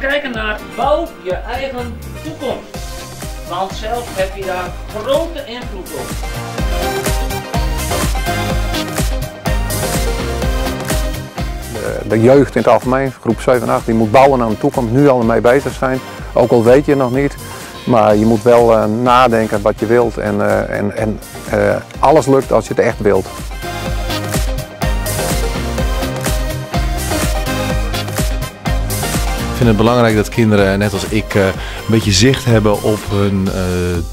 kijken naar Bouw je eigen toekomst. Want zelf heb je daar grote invloed op. De jeugd in het algemeen, groep 7 en 8, die moet bouwen aan de toekomst, nu al ermee bezig zijn. Ook al weet je het nog niet, maar je moet wel nadenken wat je wilt en alles lukt als je het echt wilt. Ik vind het belangrijk dat kinderen, net als ik, een beetje zicht hebben op hun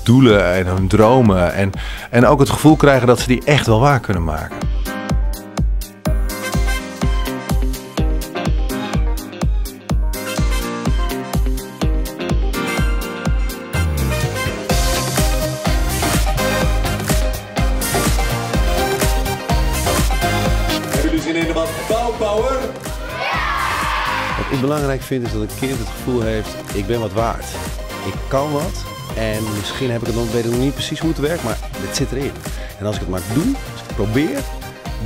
doelen en hun dromen. En ook het gevoel krijgen dat ze die echt wel waar kunnen maken. Hebben jullie zin in wat bouwpower? Wat ik belangrijk vind is dat een kind het gevoel heeft, ik ben wat waard. Ik kan wat en misschien heb ik het nog, weet ik nog niet precies hoe het werkt, maar het zit erin. En als ik het maar doe, als ik het probeer,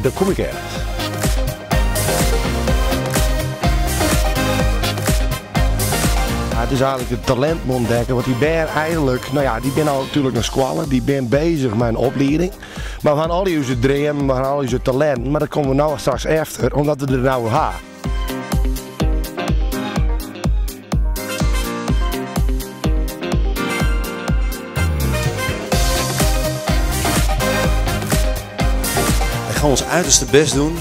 dan kom ik ergens. Ja, het is eigenlijk het talent ontdekken, want die ben eigenlijk, nou ja, die ben al natuurlijk naar squallen, die ben bezig met een opleiding. Maar we gaan al onze dromen, we gaan al onze talenten, maar dat komen we nou straks achter, omdat we er nou gaan. Wij gaan ons uiterste best doen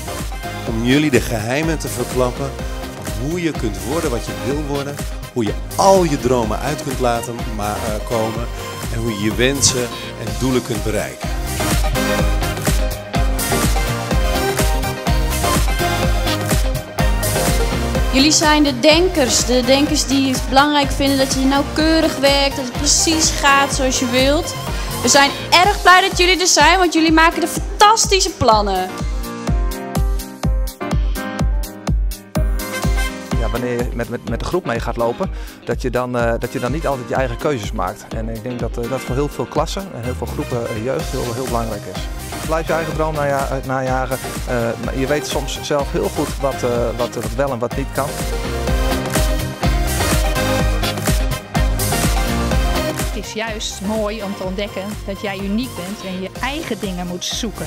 om jullie de geheimen te verklappen van hoe je kunt worden wat je wil worden, hoe je al je dromen uit kunt laten komen en hoe je je wensen en doelen kunt bereiken. Jullie zijn de denkers die het belangrijk vinden dat je nauwkeurig werkt, dat het precies gaat zoals je wilt. We zijn erg blij dat jullie er zijn, want jullie maken de fantastische plannen. Ja, wanneer je met de groep mee gaat lopen, dat je dan niet altijd je eigen keuzes maakt. En ik denk dat dat voor heel veel klassen en heel veel groepen jeugd heel belangrijk is. Blijf je eigen droom najagen. Maar je weet soms zelf heel goed wat wel en wat niet kan. Het is juist mooi om te ontdekken dat jij uniek bent en je eigen dingen moet zoeken.